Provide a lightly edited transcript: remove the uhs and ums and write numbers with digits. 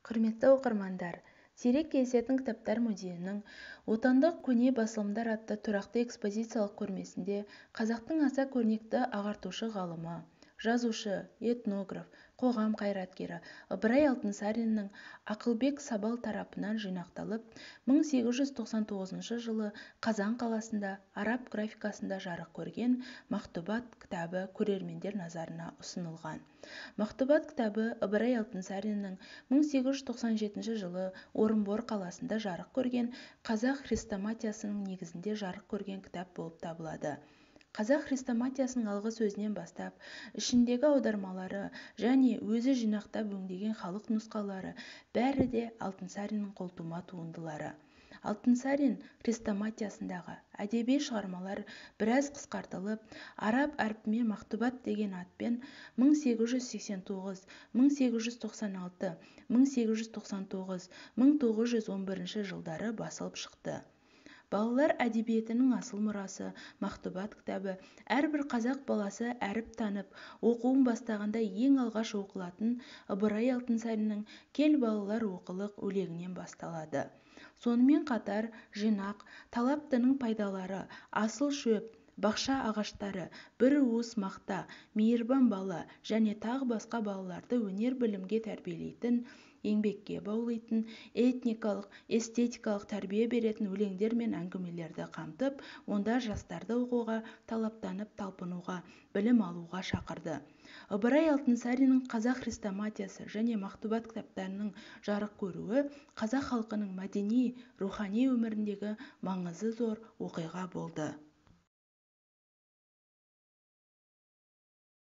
Құрметті оқырмандар, сирек кездесетін кітаптар музейінің Отандық көне басылымдар атты тұрақты экспозициялық көрмесінде қазақтың аса көрнекті ағартушы ғалымы, жазушы, этнограф, қоғам қайраткері Ыбырай Алтынсариннің Ақылбек Сабал тарапынан жинақталып, 1899 жылы Қазан қаласында араб графикасында жарық көрген Мақтубат кітабы көрермендер назарына ұсынылған. Мақтубат кітабы Ыбырай Алтынсариннің 1897 жылы Орынбор қаласында жарық көрген Қазақ хрестоматиясының негізінде жарық көрген кітап болып табылады. Қазақ хрестоматиясының алғы сөзінен бастап, ішіндегі аудармалары және өзі жинақтап өңдеген халық нұсқалары бәрі де Алтынсариннің қолтума туындылары. Алтынсарин хрестоматиясындағы әдеби шығармалар біраз қысқартылып, араб әрпімен Мақтубат деген атпен 1889, 1896, 1899, 1911 жылдары басылып шықты. Балалар әдебиетінің асыл мұрасы Мақтубат кітабы әрбір қазақ баласы әріп танып, оқуын бастағанда ең алғаш оқылатын Ыбырай Алтынсариннің «Кел, балалар, оқылық» өлеңінен басталады. Сонымен қатар жинақ Талаптының пайдалары, Асыл шөп, Бақша ағаштары, Бір уыс мақта, Мейірбан бала және тағы басқа балаларды өнер-білімге тәрбиелейтін, еңбекке баулитын, этникалық, эстетикалық тәрбие беретін өлеңдер мен әңгімелерді қамтып, онда жастарды оқуға талаптанып талпынуға, білім алуға шақырды. Ыбырай Алтынсариннің Қазақ хрестоматиясы және Мақтубат кітаптарының жарық көруі қазақ халқының мәдени, рухани өміріндегі маңызы зор оқиға болды.